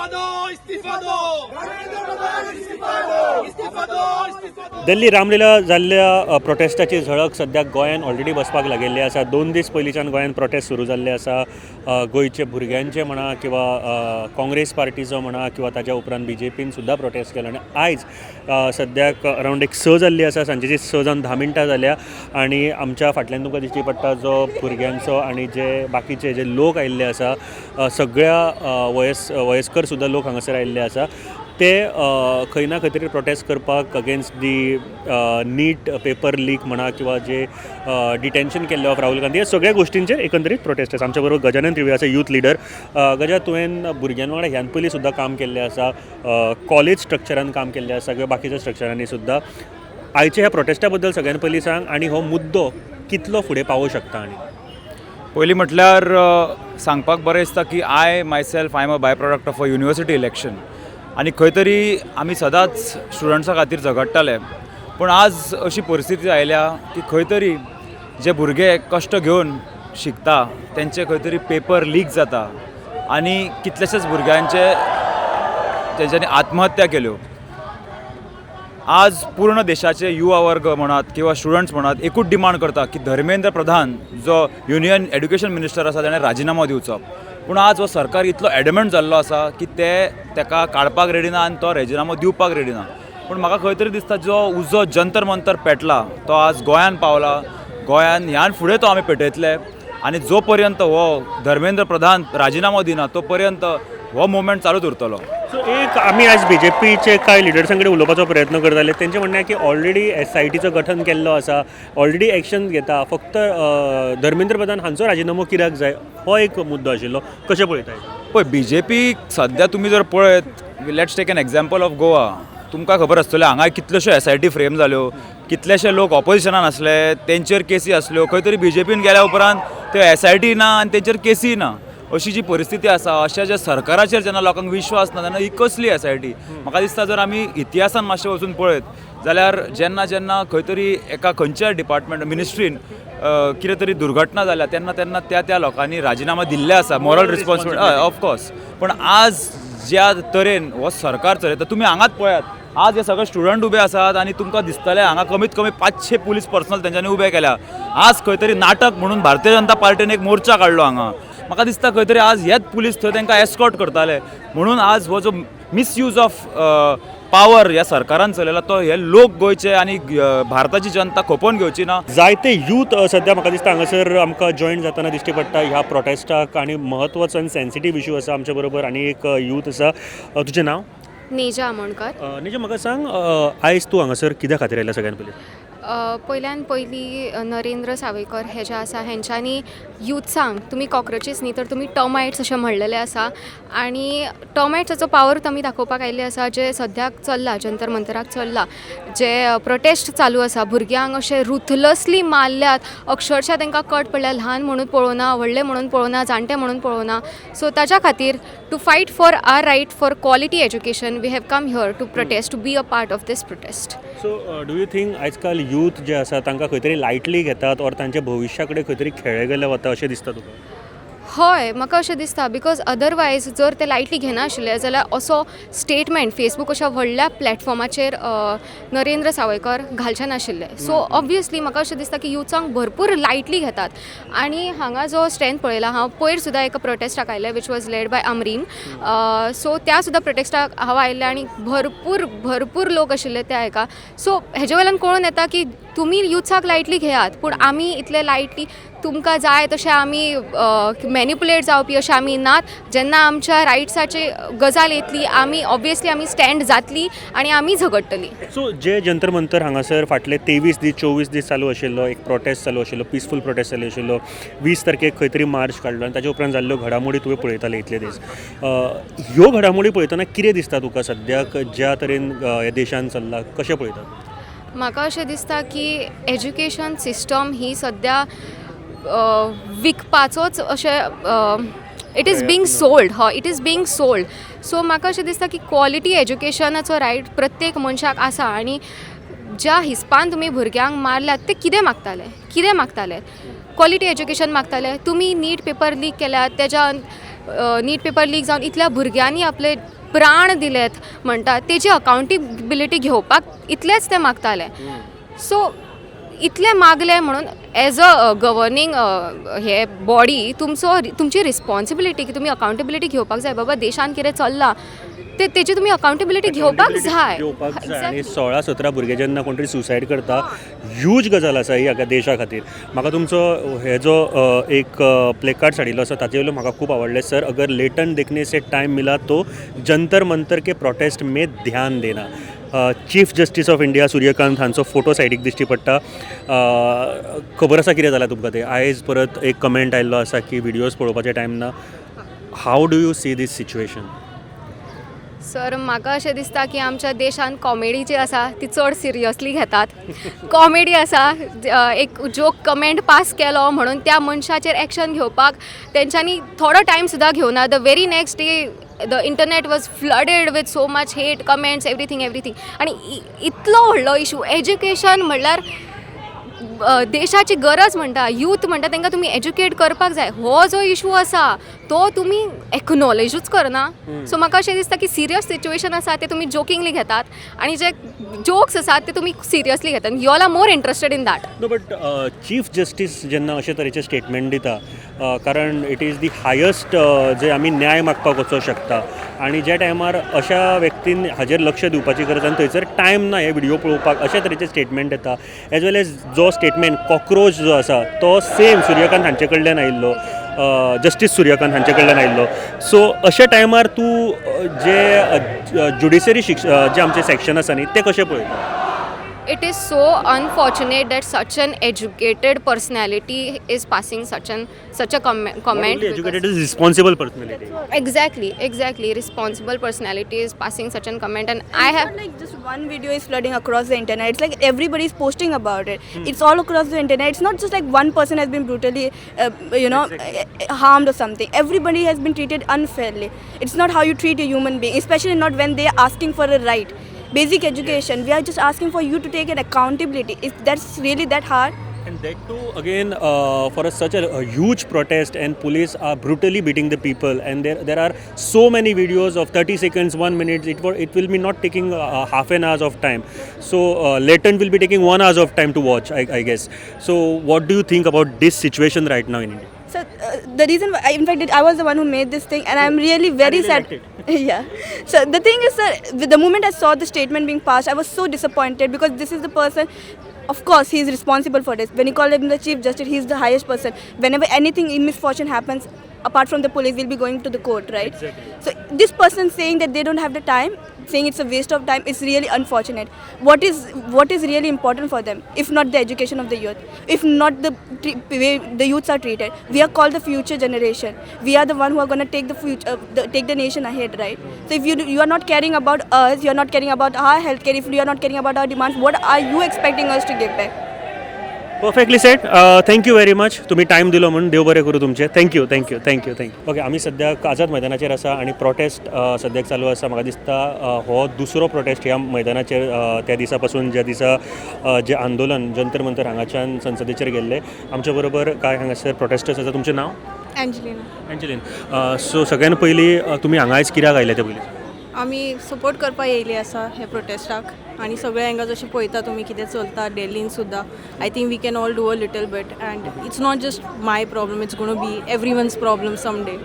इस्तीफा दो, इस्तीफा दो, इस्तीफा दो, इस्तीफा दो. दिल्ली रामलीला जाल्ल्या प्रोटेस्टाची झळक सद्याक गोंयान ऑलरेडी बसपाक लागिल्ली आसा. 2 दीस पयलींच्यान गोंयान प्रोटेस्ट सुरू जाल्ले आसा. गोंयचे भुरग्यांचे म्हणा किंवा काँग्रेस पार्टीचो म्हणा किंवा ताज्या उपरांत बीजेपीन सुद्दां प्रोटेस्ट केलो आनी आयज सद्याक अरावंड एक 6 जाल्ली आसा, सांजेची 6 जावन 10 मिनटां जाल्या आनी आमच्या फाटल्यान तुमकां दिश्टी पडटा जो भुरग्यांचो आनी जे बाकीचे जे लोक आयिल्ले आसा, सगळ्या वयस्कर सुद्दां लोक हांगासर आयिल्ले आसा. ते खंय ना खंय तरी प्रोटेस्ट करपाक against the NEET paper leak म्हणा किंवा जे डिटेन्शन केल्लें ऑफ राहुल गांधी, ह्या सगळ्या गोश्टींचेर एकंदरीत प्रोटेस्ट आसा. आमच्या बरोबर गजानन त्रिवी आसा, यूथ लिडर. गजा, तुवें भुरग्यां वांगडा ह्यान पयलीं सुद्दां काम केल्लें आसा, कॉलेज स्ट्रक्चरान काम केल्लें आसा किंवा बाकीच्या स्ट्रक्चरांनी सुद्दां. आयच्या ह्या प्रोटेस्टा बद्दल सगळ्यान पयलीं सांग आनी हो मुद्दो कितलो फुडें पावोवंक शकता आनी पयलीं म्हटल्यार सांगपाक बरें दिसता की I myself, I am a by product of a university election आनी खंय तरी आमी सदांच स्टुडंट्सां खातीर झगडटाले. पूण आज अशी परिस्थिती आयल्या की खंय तरी जे भुरगे कश्ट घेवन शिकता तेंचे खंय तरी पेपर लीक जाता आनी कितलेशेच भुरग्यांचे तेंच्यांनी आत्महत्या केल्यो. आज पूर्ण देशाचे युवा वर्ग म्हणात किंवा स्टुडंट्स म्हणात, एकूच डिमांड करता की धर्मेंद्र प्रधान जो युनियन एड्युकेशन मिनिस्टर आसा ताणें राजिनामो दिवचो. पूण आज हो सरकार इतलो एडमंट जाल्लो आसा की ते ताका काडपाक रेडी ना आनी तो राजिनामो दिवपाक रेडी ना. पूण म्हाका खंय तरी दिसता, जो उजो जंतर मंतर पेटला तो आज गोंयान पावला. गोंयान ह्यान फुडें तो आमी पेटयतले आनी जो पर्यंत हो धर्मेंद्र प्रधान राजिनामो दिना तो पर्यंत हो मुवमेंट चालूच उरतलो. सो एक आमी आयज बीजेपीचे कांय लिडर्सां कडेन उलोवपाचो प्रयत्न करताले. तेंचें म्हणणें की ऑलरेडी एसआयटीचो गठन केल्लो आसा, ऑलरेडी एक्शन घेता, फक्त धर्मेंद्र प्रधान हांचो राजिनामो कित्याक जाय हो एक मुद्दो आशिल्लो. कशें पळयता? पळय, बीजेपी सद्या तुमी जर पळयत, let's take an example of Goa. तुमकां खबर आसतलें, हांगा कितल्योश्यो एसआयटी फ्रेम जाल्यो, कितलेशे लोक ऑपोजिशनान आसले तेंचेर केसी आसल्यो. खंय तरी बीजेपीन गेल्या उपरांत त्यो एसआयटी ना आनी तेंचेर केसी ना, अशी जी परिस्थिती आसा, अशा ज्या सरकाराचेर जेन्ना लोकांक विश्वास ना तेन्ना ही कसली एसआयटी? म्हाका दिसता, जर आमी इतिहासान मातशें वचून पळयत जाल्यार जेन्ना जेन्ना खंय तरी एका खंयच्याय डिपार्टमेंट मिनिस्ट्रीन कितें तरी दुर्घटना जाल्या तेन्ना तेन्ना त्या त्या लोकांनी राजिनामा दिल्ले आसा, मॉरल रिस्पॉन्सिबिलिटी ऑफकोर्स. पूण आज ज्या तरेन हो सरकार चलयता, तुमी हांगाच पळयात, आज हे सगळे स्टुडंट उबे आसात आनी तुमकां दिसतलें हांगा कमीत कमी 500 पुलीस पर्सनल तेंच्यांनी उबे केल्या. आज खंय तरी नाटक म्हणून भारतीय जनता पार्टीन एक मोर्चा काडलो हांगा. म्हाका दिसता खंय तरी आज हेच पुलीस थंय तांकां एस्कॉर्ट करताले. म्हणून आज हो जो मिसयूज ऑफ पावर ह्या सरकारान चलयला तो हे लोक गोंयचे आनी भारताची जनता खपोवन घेवची ना. जायते यूथ सद्या म्हाका दिसता हांगासर आमकां जॉयन जातना दिश्टी पडटा ह्या प्रोटेस्टाक आनी म्हत्वाचो आनी सेन्सिटीव इशू आसा. आमच्या बरोबर आनी एक यूथ आसा. तुजें नांव? नेजा आमोणकर. नेजा, म्हाका सांग, आयज तूं हांगासर कित्या खातीर आयला सगळ्यान पयलीं? पयल्यान पयलीं नरेंद्र सावयकर हे जे आसा, हेंच्यांनी युथ्सांक तुमी कॉक्रोचीस न्ही तर तुमी टर्मायट्स अशें म्हणलेलें आसा आनी टर्मायट्साचो पावर तुमी दाखोवपाक आयिल्ले आसा. जे सद्याक चल्लां, जंतर मंतराक चल्लां, जे प्रोटेस्ट चालू आसा, भुरग्यांक अशें रुथलसली मारल्यात, अक्षरशा तांकां कट पडल्या. ल्हान म्हणून पळोवना, व्हडले म्हणून पळोवना, जाणटे म्हणून पळोवना. सो ताच्या खातीर, to fight for our right for quality education, we have come here to protest, to be a part of this protest. So do you think आजकाल यूथ जे आसा तांकां खंय तरी लायटली घेतात ऑर तांच्या भविश्या कडेन खंय तरी खेळ्ळे गेले वता अशें दिसता तुका? हय, म्हाका अशें दिसता, because otherwise जर ते लायटली घेनाशिल्ले जाल्यार असो स्टेटमेंट फेसबूक अशा व्हडल्या प्लॅटफॉर्माचेर नरेंद्र सावयकर घालचे नाशिल्ले. सो ऑब्वियसली म्हाका अशें दिसता की युथांक भरपूर लायटली घेतात. आनी हांगा जो स्ट्रेंथ पळयला, हांव पयर सुद्दां एका प्रोटेस्टाक आयलें which was led by Amreen. So त्या सुद्दां प्रोटेस्टाक हांव आयिल्लें आनी भरपूर भरपूर लोक आशिल्ले त्या हेका. सो हेजे वयल्यान कळून येता की तुमी युथाक लायटली घेयात, पूण आमी इतले लायटली तुमकां जाय तशें आमी मॅनिपुलेट जावपी अशें आमी नात. जेन्ना आमच्या रायट्साची गजाल येतली, आमी ऑब्वियसली आमी स्टँड जातली आनी आमी झगडटली. सो जे जंतर मंतर हांगासर फाटले 23 दीस, 24 दीस चालू आशिल्लो, एक प्रोटेस्ट चालू आशिल्लो, पिसफूल प्रोटेस्ट चालू आशिल्लो, 20 तारखेक खंय तरी मार्च काडलो आनी ताच्या उपरांत जाल्ल्यो घडामोडी तुवें पळयताले इतले दीस. ह्यो घडामोडी पळयतना कितें दिसता तुका? सद्याक ज्या तरेन ह्या देशान चल्लां, कशें पळयता? म्हाका अशें दिसता की एज्युकेशन सिस्टम ही सद्या विकपाचोच अशें, it is being sold. हय, it is being sold. So म्हाका अशें दिसता की क्वॉलिटी एज्युकेशनाचो रायट प्रत्येक मनशाक आसा आनी ज्या हिसपान तुमी भुरग्यांक मारल्यात, ते कितें मागताले? कितें मागताले? Quality education मागताले. तुमी नीट पेपर लीक केल्यात, तेज्या नीट पेपर लीक जावन इतल्या भुरग्यांनी आपले प्राण दिलेत म्हणटा तेजी अकावंटेबिलिटी घेवपाक इतलेंच ते मागताले. सो इतलें मागलें म्हणून एज अ गवर्नींग हे बॉडी तुमचो तुमची रिस्पॉन्सिबिलिटी की तुमी अकावंटेबिलिटी घेवपाक जाय. बाबा, देशान कितें चल्लां ते तेजी तुमी अकावंटेबिलिटी घेवपाक जाय. घेवपाक जाय. आनी 16-17 भुरगे जेन्ना कोण तरी सुसायड करता, ह्यूज गजाल आसा ही हाका देशा खातीर. म्हाका तुमचो हे जो एक प्लेकार्ड हाडिल्लो आसा, ताचे वयलो म्हाका खूब आवडलें. सर, अगर लेटन देखने से टायम मिला तो जंतर मंतर के प्रोटेस्ट में ध्यान देना. Chief justice of India Suryakant हांचो फोटो सायडीक दिश्टी पडटा. खबर आसा कितें जालां तुमकां तें? आयज परत एक कमेंट आयिल्लो आसा की विडियोज पळोवपाचे टायम ना. How do you see this situation? Sir, म्हाका अशें दिसता की आमच्या देशान कॉमेडी जी आसा ती चड सिरियसली घेतात. कॉमेडी आसा, एक जोक कमेंट पास केलो म्हणून त्या मनशाचेर एक्शन घेवपाक तेंच्यांनी थोडो टायम सुद्दां घेवना. The very next day the internet was flooded with so much hate comments, everything, everything. आनी इतलो व्हडलो इशू एज्युकेशन म्हणल्यार देशाची गरज म्हणटा, यूथ म्हणटा, तांकां तुमी एज्युकेट करपाक जाय. हो जो इशू आसा तो तुमी एक्नॉलेजूच करना. सो म्हाका अशें दिसता की सिरियस सिच्युएशन आसा ते तुमी जोकिंगली घेतात आनी जे जोक्स आसात ते तुमी सिरियसली घेतात. You all are more interested in that. No, but chief justice जेन्ना अशे तरेचे स्टेटमेंट दिता, कारण it is the highest जे आमी न्याय मागपाक वचोंक शकता, आनी ज्या टायमार अशा व्यक्तीन हाजेर लक्ष दिवपाची गरज आनी थंयसर टायम ना हे व्हिडियो पळोवपाक, अशा तरेचे स्टेटमेंट येता, एज वेल एज जो स्टेटमेंट कॉक्रोच जो आसा तो सेम सूर्यकांत हांचे कडल्यान आयिल्लो, जस्टीस सूर्यकांत हांचे कडल्यान आयिल्लो. सो अशा टायमार तूं जे ज्युडिशरी शिक्ष जे आमचे सेक्शन आसा न्ही, ते कशें पळयता? It is so unfortunate that such an educated personality is passing such a comment. Educated is responsible personality. Exactly, responsible personality is passing such an comment and I It's have not like just one video is flooding across the internet. It's like everybody is posting about it. It's all across the internet. It's not just like one person has been brutally, harmed or something. Everybody has been treated unfairly. It's not how you treat a human being, especially not when they are asking for a right. Basic education. We are just asking for you to take an accountability. Is that's really that hard? And that too, again, for such a huge protest, and police are brutally beating the people. And there are so many videos of 30 seconds, 1 minute. It will be not taking half an hours of time. So latent will be taking 1 hours of time to watch, I guess. So what do you think about this situation right now in India? So the reason, why, in fact, I was the one who made this thing, and I'm really very really sad. Liked Yeah. So the thing is, sir, with the moment I saw the statement being passed, I was so disappointed because this is the person. Of course, he is responsible for this. When you call him the chief justice, he is the highest person. Whenever anything misfortune happens, apart from the police, we'll be going to the court, right? Exactly. So this person saying that they don't have the time, saying it's a waste of time, is really unfortunate. What is really important for them, if not the education of the youth, if not the way the youths are treated? We are called the future generation. We are the one who are going to take the future, take the nation ahead, right? So if you are not caring about us, you are not caring about our healthcare, if you are not caring about our demands, what are you expecting us to give back? Perfectly said. Thank you very much. तुमी time दिलो म्हणून. देव बरें करूं तुमचें. Thank you, thank you, thank you, thank you. Okay, आमी सद्याक आझाद मैदानाचेर आसा आनी प्रोटेस्ट सद्याक चालू आसा. म्हाका दिसता हो दुसरो प्रोटेस्ट ह्या मैदानाचेर त्या दिसा पासून, ज्या दिसा जें आंदोलन जंतर मंतर हांगाच्यान संसदेचेर गेल्लें. आमच्या बरोबर कांय हांगासर प्रोटेस्टर्स आसा. तुमचें नांव? एंजलिना. एंजलीन, सो सगळ्यान पयलीं तुमी हांगा आयज कित्याक आयले ते पयलीं? आमी सपोर्ट करपाक येयली आसा हे प्रोटेस्टाक आनी सगळे हांगा जशें पळयता तुमी कितें चलता डेल्लीन सुद्दां. I think we can all do a little bit, and it's not just my problem, it's gonna be everyone's problem some day.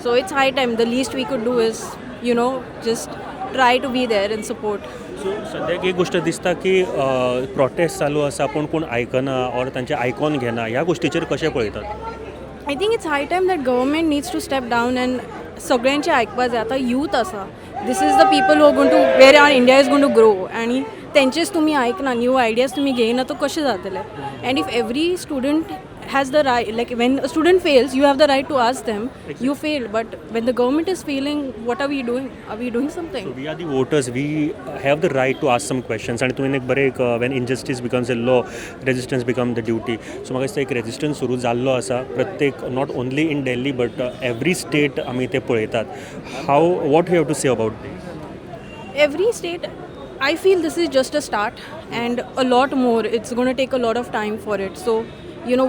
So it's high time. The least we could do is just try to be there and support. So सद्याक एक गोश्ट दिसता की protest चालू आसा पूण कोण आयकना ऑर तांचें आयकोन घेना. ह्या गोश्टीचेर कशें पळयतात? I think it's high time that government needs to step down and सगळ्यांचें आयकपा जाय. आतां यूथ आसा, this is the people who gonna to where our India is gonna to grow, आनी तेंचेच तुमी आयकना, न्यू आयडियाज तुमी घेयना तर कशें जातलें? And if every student has the right, like when a student fails, you have the right to ask them, you failed, but when the government is failing, what are we doing? Are we doing something? So we are the voters, we have the right to ask some questions. आनी तुवें एक बरें एक, when injustice becomes a law, resistance become the duty. So म्हाका दिसता एक resistance सुरू जाल्लो आसा प्रत्येक, not only in Delhi but every state आमी ते पळयतात. How, what you have to say about this? Every state, I feel this is just a start, and a lot more, it's going to take a lot of time for it. So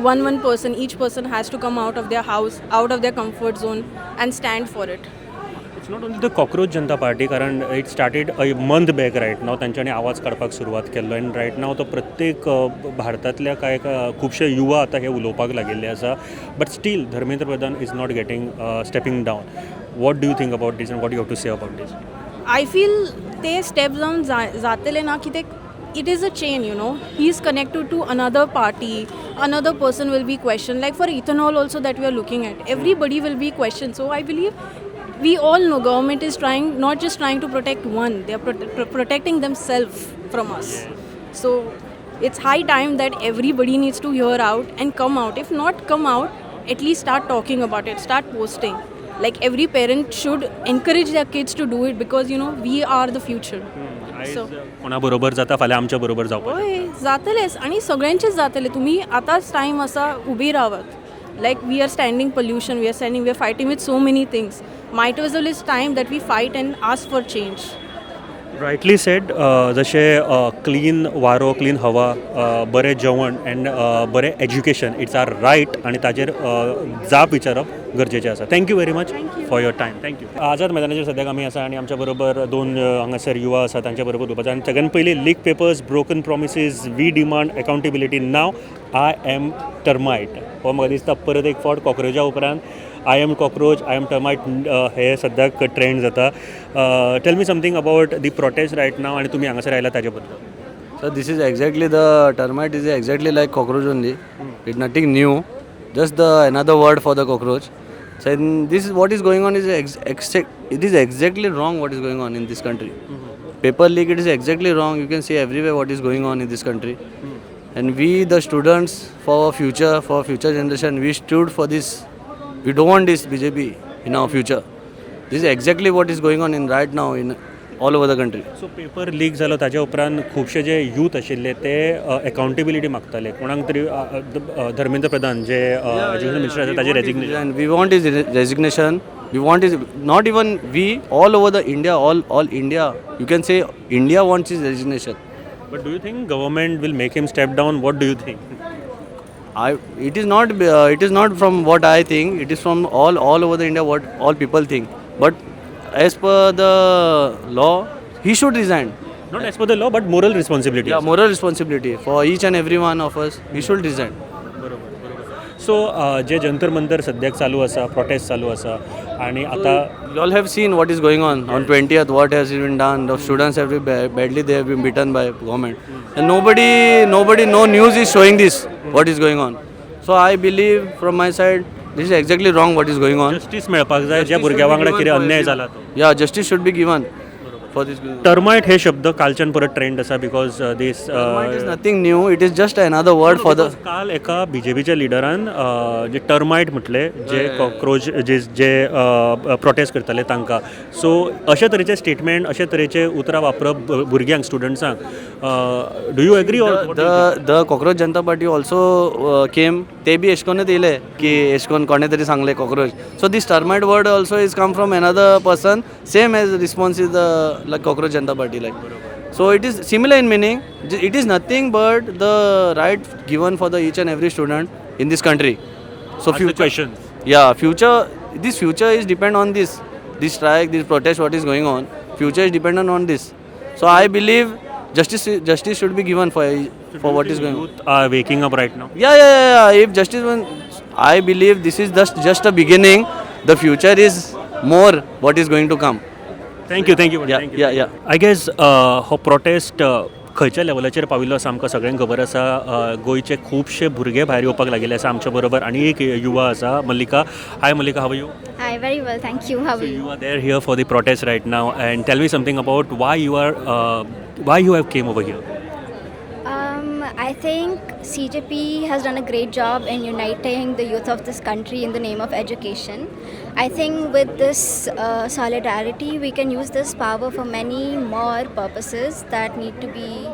one person, each person has to come out of their house, out of their comfort zone and stand for it. It's It's not only the Cockroach Janata Party, कारण it started a month back right now. तांच्यांनी आवाज काडपाक सुरवात केल्लो and right नाव तो प्रत्येक भारतांतल्या कांय खुबशे युवा आतां हे उलोवपाक लागिल्ले आसा, but still Dharmendra Pradhan is not getting stepping down. What do you think about this and what you have to say about this? I feel ते स्टेप डावन जातले ना कित्याक it is a chain. He is connected to another party, another person will be question, like for ethanol also that we are looking at, everybody will be question. So I believe we all know government is trying, not just trying to protect one, they are protecting themselves from us. So it's high time that everybody needs to hear out and come out. If not come out, at least start talking about it, start posting. Like every parent should encourage their kids to do it because we are the future. So कोणा बरोबर जाता फाल्यां आमच्या बरोबर जावपाक हय, जातलेच आनी सगळ्यांचेच जातले. तुमी आतांच टायम आसा, उबी रावात. Like we are standing pollution, we are standing, we are fighting with so many things. Might as well is time that we fight and ask for change. Rightly said. जशें क्लीन वारो, clean हवा, बरें जेवण and बरें education, it's are right आनी ताजेर जाप विचारप गरजेचें आसा. Thank you very much for your time. Thank you. आझाद मैदानाचेर सद्याक आमी आसा आनी आमच्या बरोबर दोन हांगासर युवा आसा, तांच्या बरोबर उलोवपाचें. आनी सगळ्यान पयलीं, leak papers, broken promises, we demand accountability now. I am termite हो म्हाका दिसता परत एक फावट कॉक्रोचा उपरांत I am cockroach, I am termite हे सद्याक ट्रेंड जाता. Tell me something about the protest right now आनी तुमी हांगासर आयला ताजे बद्दल. So this is exactly, the termite is exactly like cockroach only. It's nothing new, just the another word for the cockroach. So in this is what is going on is it is exactly wrong what is going on in this country. Paper leak, it is exactly wrong. You can see everywhere what is going on in this country. And we the students, for our future, for future generation, we stood for this. We don't want this BJP in our future. This is exactly what is going on in right now in all over the country. So paper leak जालो ताच्या उपरांत खुबशे जे youth आशिल्ले ते accountability मागताले कोणाक तरी, धर्मेंद्र प्रधान जे education minister आसा ताजें resignation. And we want his resignation. We want his, not even we, all over the India, all India. You can say India wants his resignation. But do you think government will make him step down? What do you think? I it is not from what I think. It is from all over the India what all people think. But as per the law, he should resign. Not as per the law, but moral responsibility. Yeah, moral responsibility for each and every one of us. He should resign. बरोबर बरोबर so जे जंतर मंतर सद्याक चालू आसा, protest चालू आसा आनी आतां You all have seen what is going on 20th, what has been done. The students have been badly, they have been beaten by government. And nobody, no news is showing this, what is going on. So I believe from my side, this is exactly wrong what is going on. Justice मेळपाक जाय ज्या भुरग्या वांगडा कितें अन्याय जाला तो. Yeah, justice should be given for this. Termite हे शब्द कालच्यान परत ट्रेंड आसा because these Termite is nothing new. It is just another word for the. काल एका बीजेपीच्या लिडरान जे टर्मायट म्हटले जे कॉक्रोच जे जे प्रोटेस्ट करताले तांकां. सो अशे तरेचे स्टेटमेंट, अशे तरेचे उतरां वापरप भुरग्यांक, स्टुडंट्सांक, do you agree or The Cockroach Janata Party also came. ते बी एशकोनच येयले की एशकोन कोणे तरी सांगले cockroach. So this termite word also is come from another person, same as response is the like Cockroach Janata Party like. So it is similar in meaning. It is nothing but the right given for the each and every student in this country. So future question. Yeah, future, this future is depend on this strike, this protest, what is going on. Future is dependent on this. So I believe justice should be given for what is going on. Youth are waking up right now. Yeah. If justice, I believe this is just a beginning. The future is more what is going to come. Thank you, thank you. Yeah. I guess हो protest खंयच्या लेवलाचेर पाविल्लो आसा आमकां सगळ्यांक खबर आसा. गोंयचे खुबशे भुरगे भायर येवपाक लागिल्ले आसा. आमच्या बरोबर आनी एक युवा आसा, मल्लिका. Hi Mallika, how you? Hi, very well, thank you. How are So you? you are there here for the protest right now, and tell me something about why you have came over here. I think CJP has done a great job in uniting the youth of this country in the name of education. I think with this solidarity, we can use this power for many more purposes that need to be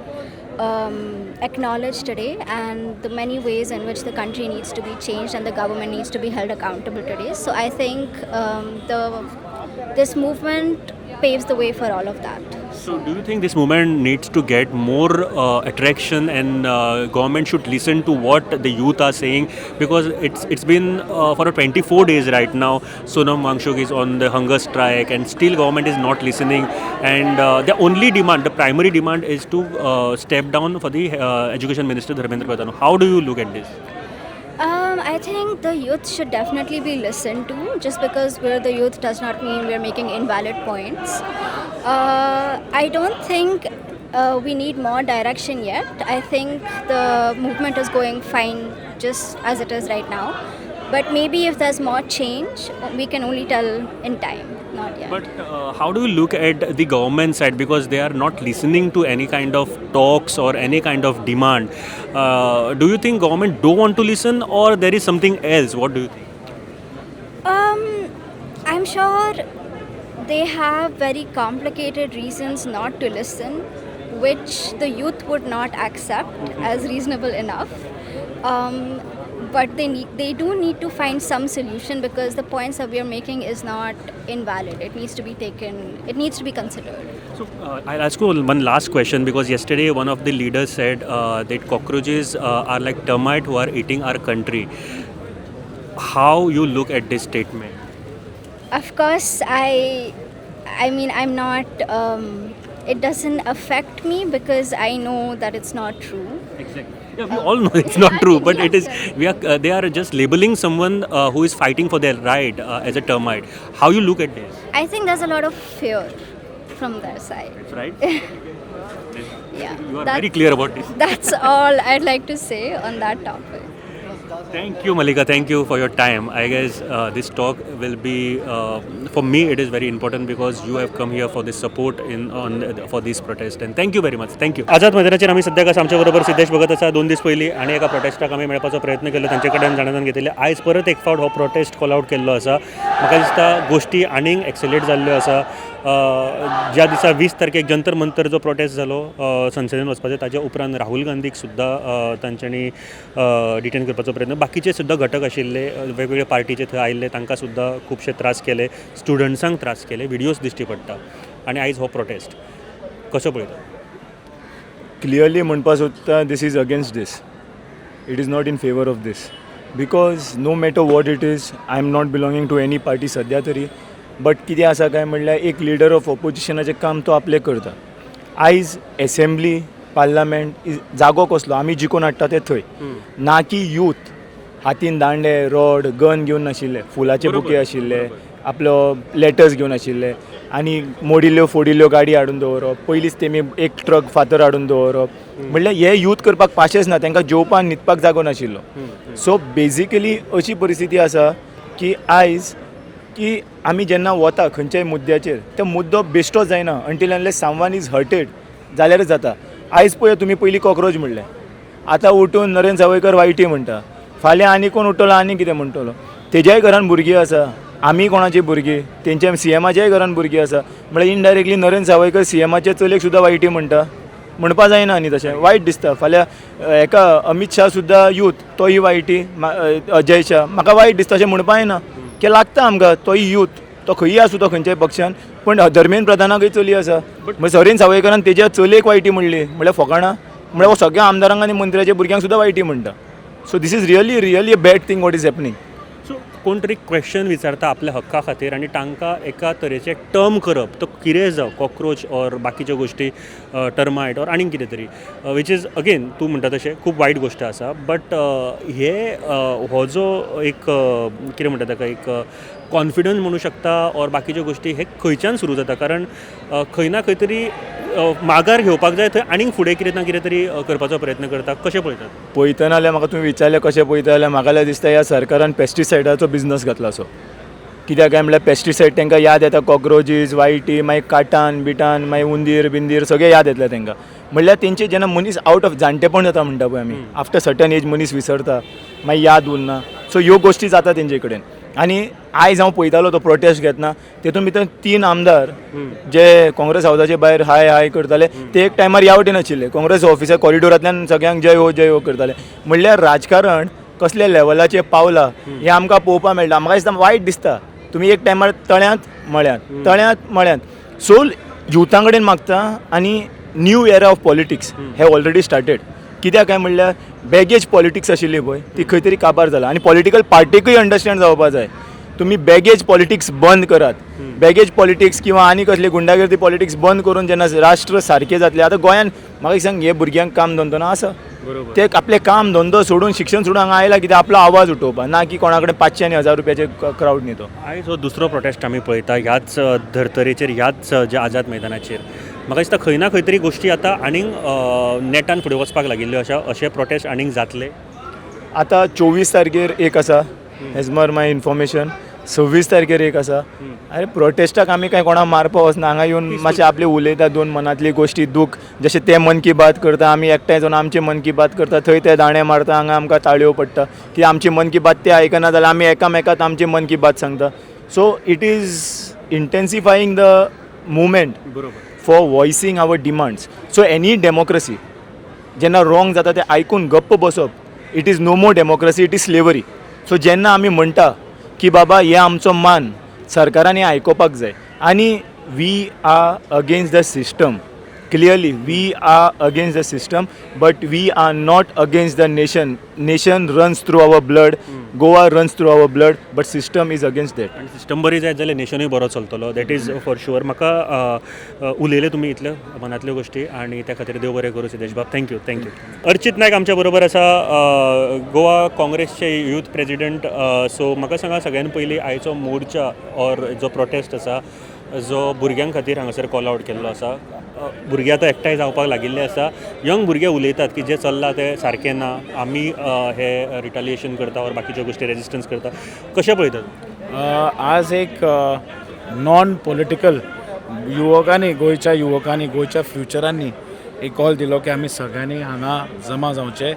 acknowledged today, and the many ways in which the country needs to be changed and the government needs to be held accountable today. So I think the this movement paves the way for all of that. So, do you think this movement needs to get more attraction and government should listen to what the youth are saying? Because it's been for 24 days right now. Sonam Wangchuk is on the hunger strike, and still government is not listening. And the only demand, the primary demand, is to step down for the education minister Dharmendra Pradhan. How do you look at this? I think the youth should definitely be listened to. Just because we're the youth does not mean we're making invalid points. I don't think we need more direction yet. I think the movement is going fine just as it is right now. But maybe if there's more change, we can only tell in time, not yet. But how do you look at the government side, because they are not listening to any kind of talks or any kind of demand? Do you think government don't want to listen or there is something else? What do you think? I'm sure they have very complicated reasons not to listen, which the youth would not accept as reasonable enough. But they do need to find some solution, because the points that we are making is not invalid. It needs to be taken. It needs to be considered. So I'll ask you one last question, because yesterday one of the leaders said that cockroaches are like termite who are eating our country. How you look at this statement? Of course, I mean, I'm not. It doesn't affect me because I know that it's not true. Exactly. Yeah, we all know it's not true, but it is. We are. They are just labeling someone who is fighting for their right as a termite. How you look at this? I think there's a lot of fear from their side. That's right. Yeah. You are very clear about this. That's all I'd like to say on that topic. Thank you, Malika. Thank you for your time. I guess this talk will be, for me, it is very important because you have come here for this support in on for this protest. And thank you very much. Thank you. आझाद मैदानाचेर आमी सद्याक आसा. आमच्या बरोबर सिद्धेश भगत आसा. 2 दीस पयलीं आनी एका प्रोटेस्टाक आमी मेळपाचो प्रयत्न केलो, तांचे कडेन जाणून घेतिल्ले. आयज परत एक फावट हो प्रोटेस्ट कॉल आउट केल्लो आसा. म्हाका दिसता गोश्टी आनीक एक्सेलरेट जाल्ल्यो आसा. ज्या दिसा 20 तारखेक जंतर मंतर जो प्रोटेस्ट जालो संसदेन वचपाचो, ताच्या उपरांत राहुल गांधीक सुद्दां तांच्यांनी डिटेन करपाचो प्रयत्न, बाकीचे सुद्दां घटक आशिल्ले वेगवेगळे पार्टीचे थंय आयिल्ले, तांकां सुद्दां खुबशे त्रास केले, स्टुडंट्सांक त्रास केले, व्हिडियोज दिश्टी पडटा. आनी आयज हो प्रोटेस्ट कसो पळयता? क्लियरली म्हणपा सोदता, this is against this. It is not in favour of this, because no matter what it is, I am not belonging to any party सद्या तरी, बट कितें आसा काय म्हणल्यार एक लिडर ऑफ ऑपोजिशनाचें काम तो आपलें करता. आयज एसेंब्ली, पार्लमेंट is जागो कसलो? आमी जिखून हाडटा ते थंय, ना की यूथ हातीन दांडे, रॉड, गन घेवन नाशिल्ले, फुलाचे बुके आशिल्ले, आपलो लेटर्स घेवन आशिल्ले आनी मोडिल्ल्यो फोडिल्ल्यो गाडी हाडून दवरप, पयलींच तेमी एक ट्रक फातर हाडून दवरप, म्हणल्यार हे यूथ करपाक पाशेंच ना. तांकां जेवपाक, न्हिदपाक जागो नाशिल्लो. सो बेजिकली अशी परिस्थिती आसा की आयज की आमी जेन्ना वता खंयच्याय मुद्द्याचेर, तो मुद्दो बेश्टो जायना until unless someone is hurted जाल्यारच जाता. आयज पळय तुमी, पयलीं कॉक्रोच म्हणलें, आतां उठून नरेंद्र सावयकर वायटी म्हणटा, फाल्यां आनी कोण उठ्ठलो आनी कितें म्हणटलो. तेज्याय घरान भुरगीं आसा, आमी कोणाची भुरगीं, तेंच्या सीएमाच्याय घरान भुरगीं आसा. म्हळ्यार इनडायरेक्टली नरेंद्र सावयकर सीएमाच्या चलयेक सुद्दां वायटी म्हणटा. म्हणपा जायना न्ही तशें, वायट दिसता. फाल्यां हेका अमीत शाह सुद्दां यूथ, तोय वायटी अजय शाह. म्हाका वायट दिसता, अशें म्हणपा जायना की लागता आमकां. तोय यूथ, तो खंयी आसूं, तो खंयच्याय पक्षान, पूण धर्मेंद्र प्रधानाकय चली आसा. मागीर नरेंद्र सावयकरान तेज्या चलयेक वायटी म्हणली म्हळ्यार फकाणां? म्हळ्यार हो सगळ्या आमदारांक आनी मंत्र्याच्या भुरग्यांक सुद्दां वायटी म्हणटा. So this is really, really a bad thing what is happening. So कोण तरी क्वेश्चन विचारता आपल्या हक्का खातीर आनी तांकां एका तरेचें टर्म करप, तो कितेंय जावं, कॉक्रोच ऑर बाकीच्यो गोश्टी, टर्मायट ऑर आनीक कितें तरी, which is again तूं म्हणटा तशें खूब वायट गोश्ट आसा. बट हे हो जो एक कितें म्हणटा ताका, एक कॉन्फिडन्स म्हणू शकता ऑर बाकीच्यो गोश्टी, हे खंयच्यान सुरू जाता? कारण खंय ना खंय तरी माघार घेवपाक जाय थंय आनीक फुडें कितें ना कितें तरी करपाचो प्रयत्न करता. कशें पळयतात? पळयतना जाल्यार म्हाका तुमी विचारलें कशें पळयता जाल्यार, म्हाका जाल्यार दिसता ह्या सरकारान पेस्टिसायडाचो बिजनस घातला असो. कित्याक काय म्हणल्यार पेस्टिसायड तांकां याद येता, कॉक्रोचीस, वायटी, मागीर काटान बिटान, मागीर उंदीर बिंदीर सगळें याद येतलें तांकां. म्हणल्यार तेंचे जेन्ना मनीस आवट ऑफ जाणटेपण जाता म्हणटा पळय आमी, आफ्टर सर्टन एज मनीस विसरता, मागीर याद उरना. सो ह्यो गोश्टी जाता तेंचे कडेन. आनी आयज हांव पळयतालो तो प्रोटेस्ट घेतना, तेतून भितर तीन आमदार जे काँग्रेस हावसाचे भायर हाय हाय करताले, ते एक टायमार ह्या वटेन आशिल्ले, काँग्रेस ऑफिसा कॉरिडोरांतल्यान सगळ्यांक जय हो जय हो करताले. म्हणल्यार राजकारण कसल्या लेवलाचेर पावलां हें आमकां पळोवपाक मेळटा. म्हाका दिसता वायट दिसता. तुमी एक टायमार तळ्यांत मळ्यांत, तळ्यांत मळ्यांत, सो युथां कडेन मागता आनी न्यू एरा ऑफ पॉलिटिक्स हे ऑलरेडी स्टार्टेड. कित्याक काय म्हणल्यार बॅगेज पॉलिटिक्स आशिल्ली पळय, ती खंय तरी काबार जाला आनी पॉलिटिकल पार्टीकूय अंडरस्टँड जावपा जाय. तुमी बॅगेज पॉलिटिक्स बंद करात. बॅगेज पॉलिटिक्स किंवा आनी कसली गुंडागर्दी पॉलिटिक्स बंद करून जेन्ना राष्ट्र सारकें जातलें. आतां गोंयान म्हाका एक सांग, हे भुरग्यांक काम धंदो ना आसा, ते आपलें काम धंदो सोडून, शिक्षण सोडून हांगा आयला कित्याक? आपलो आवाज उठोवपाक, ना की कोणा कडेन 500 आनी 1000 रुपयाचे क्रावड न्ही तो. आयज हो दुसरो प्रोटेस्ट आमी पळयता ह्याच धर्तरेचेर, ह्याच ज्या आझाद मैदानाचेर. म्हाका दिसता खंय ना खंय तरी गोश्टी आतां आनीक नेटान फुडें वचपाक लागिल्ल्यो आसा. अशे प्रोटेस्ट आनीक जातले? आतां 24 तारखेर एक आसा, एज पर माय इन्फॉर्मेशन. 26 तारखेर एक आसा. अरे, प्रोटेस्टाक आमी कांय कोणाक मारपा वचना. हांगा येवन मातशें आपले उलयता दोन मनांतली गोश्टी, दूख. जशें ते मन की बात करता, आमी एकठांय जावन आमचे मन की बात करता. थंय ते दांडे मारता, हांगा आमकां ताळयो पडटा की आमची मन की बात ते आयकना जाल्यार आमी एकामेकाक आमची मन की बात सांगता. So it is intensifying the movement for voicing our demands. So any democracy जेन्ना रॉंग जाता तें आयकून गप्प बसप, it is no more democracy, it is slavery. So जेन्ना आमी म्हणटा की बाबा, हे आमचो मान, सरकारान हें आयकुपाक जाय आनी we are against the system. Clearly we are against the system, but we are not against the nation. Nation runs through our blood. Goa runs through our blood, but system is against that. आनी system बरी जायत जाल्यार नेशनूय बरो चलतलो, that is for sure. म्हाका उलयले तुमी इतल्यो मनांतल्यो गोश्टी आनी त्या खातीर देव बरें करूं सिद्धेश बाब. Thank you, thank you. Archit Naik आमच्या बरोबर आसा, गोवा काँग्रेसचे यूथ प्रेजिडंट. सो म्हाका सांगा, सगळ्यान पयलीं आयचो मोर्चा ऑर जो प्रोटेस्ट आसा, जो भुरग्यां खातीर हांगासर कॉल आवट केल्लो आसा, भुरगे आतां एकठांय जावपाक लागिल्ले आसा. यंग भुरगे उलयतात की जें चल्लां तें सारकें ना, आमी हे रिटालिएशन करता ऑर बाकीच्यो गोश्टी रेजिस्टन्स करता. कशें पळयतात? आज एक नॉन पॉलिटिकल युवकांनी, गोंयच्या युवकांनी, गोंयच्या फ्युचरांनी एक कॉल दिलो की आमी सगळ्यांनी हांगा जमा जावचें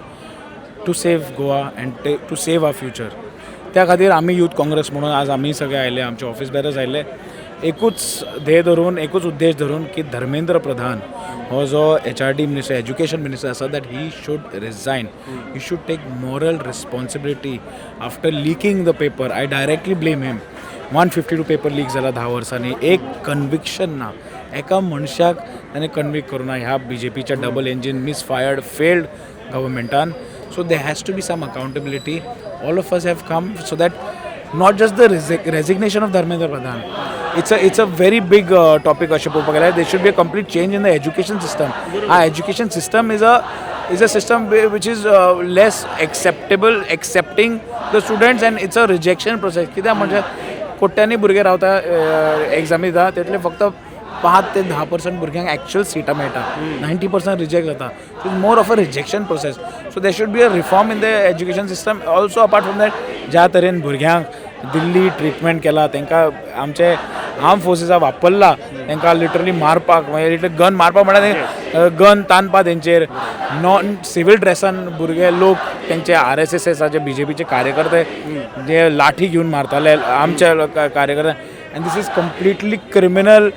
to save Goa and to save our future. त्या खातीर आमी यूथ काँग्रेस म्हणून आज आमी सगळे आयले, आमचे ऑफिस बेरर्स आयले, एकूच ध्येय धरून, एकूच उद्देश धरून की धर्मेंद्र प्रधान हो जो HRD minister, education minister आसा, that he should resign. He should take moral responsibility after leaking the paper. I directly blame him. 152 paper leak जाला 10 वर्सांनी, एक कन्विक्शन ना. एका मनशाक ताणें कन्विक्ट करूं ना ह्या बीजेपीच्या डबल इंजीन मिसफायर्ड फेल्ड गव्हर्मेंटान. So there has to be some accountability. All of us have come so that not just the resignation of Dharmendra Pradhan, it's a very big topic. अशें पळोवपाक गेल्यार there should be a complete change in the education system. Our education system is a system which is less acceptable, accepting the students, and it's a rejection process. कित्याक म्हणजे कोट्यांनी भुरगे रावता, एग्जामी दिता, तेतले फक्त 5 ते 10% भुरग्यांक एक्चुअल सिटां मेळटा. 90% रिजेक्ट जाता. So more of a rejection process. So there should be a reform in the education system also. Apart from that, ज्या तरेन भुरग्यांक दिल्ली ट्रिटमेंट केला, तांकां आमचे आर्म फोर्सीसा वापरला तांकां लिटरली मारपाक, मागीर लिटरली गन मारपाक म्हळ्यार गन ताणपा तेंचेर, नॉन सिवील ड्रेसान भुरगे लोक, तेंचे आरएसएसाचे बीजेपीचे कार्यकर्ते जे लाठी घेवन मारताले आमच्या कार्यकर्ते. And this is completely criminal,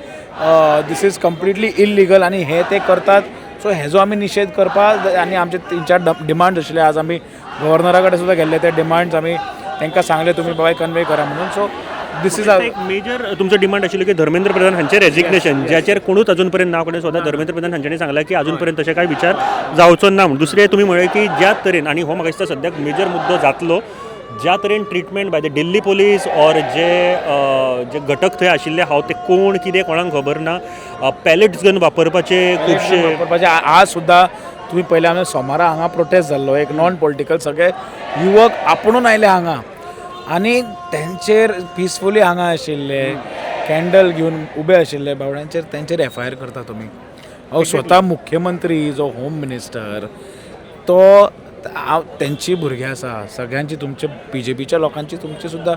this is completely illegal. आनी हे ते करतात, सो हेजो आमी निशेध करपाक आनी आमचे तीन चार डिमांड्स आशिल्ले. आज आमी गव्हर्नरा कडेन सुद्दां गेल्ले. ते डिमांड्स आमी तांकां सांगले, तुमी बाबा कन्वे करा म्हणून. सो this is एक मेजर तुमचो डिमांड आशिल्लो की धर्मेंद्र प्रधान हांचे रेजिग्नेशन, ज्याचेर कोणूच अजून पर्यंत नांव कडेन सोदना. धर्मेंद्र प्रधान हांच्यानी सांगलां की अजून पर्यंत तशें कांय विचार जावचो ना म्हूण. दुसरें, तुमी म्हळें की ज्या तरेन, आनी हो म्हाका दिसता सद्याक मेजर मुद्दो जातलो, ज्या तरेन treatment by the Delhi police or जे घटक थंय आशिल्ले हांव, ते कोण कितें कोणाक खबर ना, पॅलेट्स गन वापरपाचे खुबशे वापरपाचे. आज सुद्दां तुमी पयले, आमी सोमारा हांगा प्रोटेस्ट जाल्लो, एक नॉन पॉलिटिकल, सगळे युवक आपुणून आयले हांगा आनी तेंचेर पिसफुली हांगा आशिल्ले, कॅन्डल घेवन उबे आशिल्ले बावड्यांचेर, तेंचेर एफआयआर करता तुमी. हांव स्वता मुख्यमंत्री जो होम मिनिस्टर तो हांव, तेंची भुरगीं आसा सगळ्यांची, तुमचे बीजेपीच्या लोकांची, तुमची सुद्दां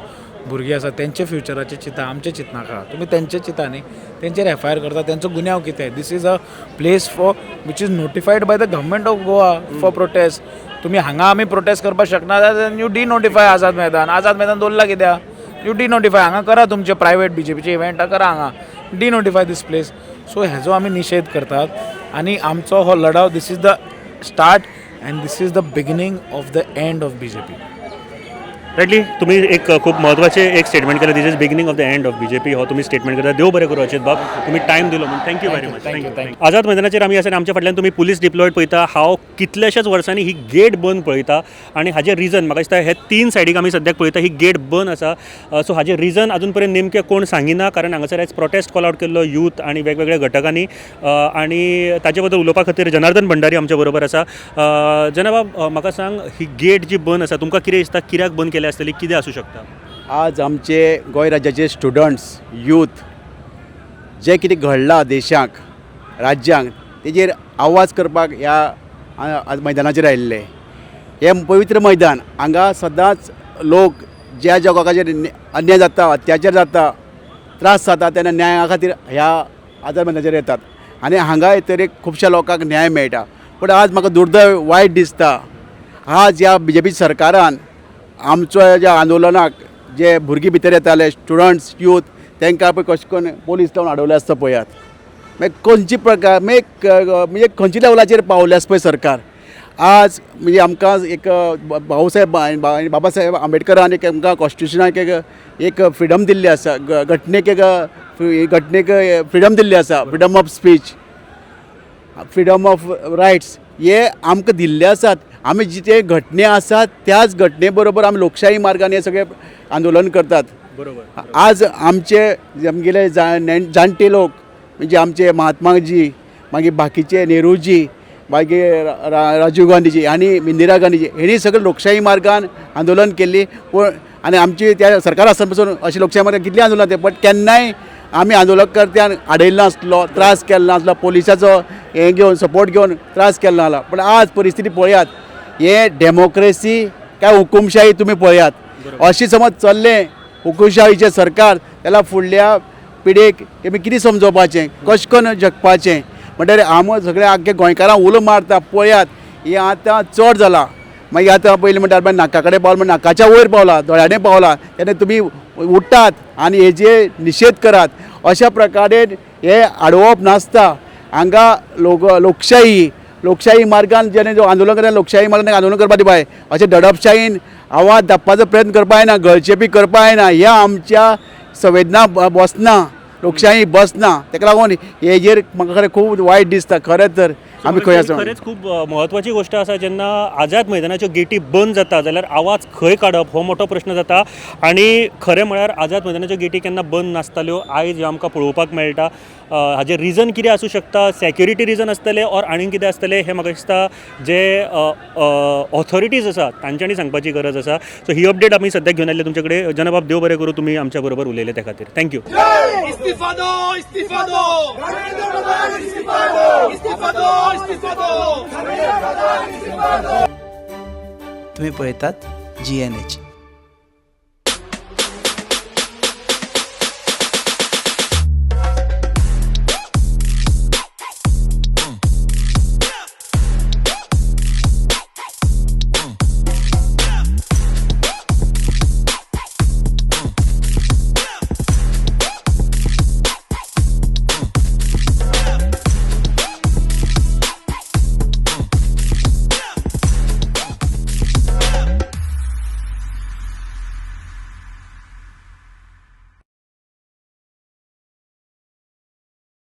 भुरगीं आसा, तेंचे फ्युचराचे चिंता, आमचें चिंतनाका तुमी. तेंचे चिंता न्ही. तेंचेर एफआयआर करता, तेंचो गुन्यांव कितें? This is a place for which is notified by the government of Goa for protest. तुमी हांगा आमी प्रोटेस्ट करपाक शकना जाल्यार you डिनोटिफाय आझाद मैदान. आझाद मैदान दवरला कित्याक? You डिनोटिफाय. हांगा करा तुमचे प्रायवेट बीजेपीचे इव्हेंटां करा हांगा. Denotify this place. सो हेजो आमी निशेध करतात आनी आमचो हो लढाव, this is the start and this is the beginning of the end of BJP. Rightly तुमी एक खूब म्हत्वाचें एक स्टेटमेंट केलें, "This is beginning of the end of BJP." हो तुमी स्टेटमेंट करता. देव बरें करूं अचित बाब, तुमी टायम दिलो म्हणून. Thank you very much. Thank you, thank. आझाद मैदानाचेर आमी आसा आनी आमच्या फाटल्यान तुमी पुलीस डिप्लॉयड पळयता. हांव कितल्याशाच वर्सांनी ही गेट बंद पळयता आनी हाजें रिजन म्हाका दिसता हे तीन सायडीक आमी सद्याक पळयता, ही गेट बंद आसा. सो हाजें रिजन अजून पर्यंत नेमकें कोण सांगिना, कारण हांगासर आयज प्रोटेस्ट कॉल आउट केल्लो यूथ आनी वेगवेगळ्या घटकांनी आनी ताचे बद्दल उलोवपा खातीर जनार्दन भंडारी आमच्या बरोबर आसा. जनाबाब, म्हाका सांग, ही गेट जी बंद आसा, तुमकां कितें दिसता, कित्याक बंद केल्या आसतली, कितें आसूं शकता? आज आमचे गोंय राज्याचे स्टुडंट्स, यूथ, जें कितें घडलां देशाक, राज्यांक, तेजेर आवाज करपाक ह्या आज मैदानाचेर आयिल्ले. हें पवित्र मैदान, हांगा सदांच लोक ज्या ज्या लोकांचेर अन्याय जाता, अत्याचार जाता, त्रास जाता, तेन्ना न्याया खातीर ह्या आझाद मैदानाचेर येतात आनी हांगा येतकीर खुबश्या लोकांक न्याय मेळटा. पूण आज म्हाका दुर्दैव, वायट दिसता, आज ह्या बीजेपी सरकारान आमचो ज्या आंदोलनाक जे भुरगीं भितर येताले, स्टुडंट्स, यूथ, तांकां पळय कशें करून पोलीस लावन अडवले आसता पळयात. मागीर खंयची प्रकार, मागीर म्हणजे खंयच्या लेवलाचेर पावले आसा पळय सरकार आज. म्हणजे आमकां एक भाऊसाहेब बाबा साहेब आंबेडकरान एक आमकां कॉन्स्टिट्युशनाक एक एक फ्रिडम दिल्ली आसा, घटनेक एक घटनेक फ्रिडम दिल्ली आसा. Freedom of speech, freedom of rights हे आमकां दिल्ले आसात. आमी जिते घटने आसात, त्याच घटने बरोबर आमी लोकशाही मार्गान हे सगळे आंदोलन करतात. आज आमचे आमगेले जाणटे लोक, म्हणजे आमचे महात्माजी, मागीर बाकीचे नेहरूजी, मागीर राजीव गांधीजी आनी इंदिरा गांधीजी, हेणी सगळे लोकशाही मार्गान आंदोलन केल्ली. पूण आनी आमची त्या सरकार आसतना पासून अशी लोकशाही मार्गान कितली आंदोलनां जाता, बट केन्नाय आमी आंदोलनकर्त्यान आडयल्लो नासलो, त्रास केल्लो नासलो, पोलिसाचो हें घेवन, सपोर्ट घेवन त्रास केल्लो नासलो. पूण आज परिस्थिती पळयात, हे डेमोक्रेसी काय हुकुमशाही तुमी पळयात. अशी समज चल्लें हुकुमशाहीचें सरकार जाल्यार फुडल्या पिढयेक तेमी कितें समजोवपाचें, कशें करून जगपाचें? म्हणटकीर आमी सगळे आख्खे गोंयकारांक उलो मारता, पळयात, हें आतां चड जालां. मागीर आतां पयलीं म्हणटा नाका कडेन पावला, म्हण नाकाच्या वयर पावला, दोळ्यांनी पावला. तेन्ना तुमी उठ्ठात आनी हेजे निशेध करात. अशा प्रकारे हे आडोवप नासता. हांगा लोक लोकशाही लोकशाही मार्गान जेणे जो आंदोलन करता, लोकशाही मार्गान आंदोलन करपा दिवपाय. अशें दडपशाहीन आवाज दाबपाचो प्रयत्न करपा जायना, गळचेपी करपा जायना. ह्या आमच्या संवेदना बसना, लोकशाही बसना. ताका लागून हेजेर म्हाका खरें खूब वायट दिसता. खरें तर आमी खंय आसा. खरेंच खूब म्हत्वाची गोश्ट आसा. जेन्ना आझाद मैदानाच्यो गेटी बंद जाता जाल्यार आवाज खंय काडप हो मोठो प्रश्न जाता. आनी खरें म्हळ्यार आझाद मैदानाच्यो गेटी केन्ना बंद नासताल्यो, आयज ह्यो आमकां पळोवपाक मेळटा. हाजें रिजन कितें आसूं शकता? सेक्युरिटी रिजन आसतलें ऑर आनीक कितें आसतलें, हें म्हाका दिसता जे ऑथॉरिटीज आसा तांच्यांनी सांगपाची गरज आसा. सो ही अपडेट आमी सद्याक घेवन आयिल्ले तुमचे कडेन. जनबाब, देव बरें करूं, तुमी आमच्या बरोबर उलयले त्या खातीर thank you. इस्तीफा दो, इस्तीफा दो, इस्तीफा दो, इस्तीफा दो. तुम्ही पळयतात जीएनएच.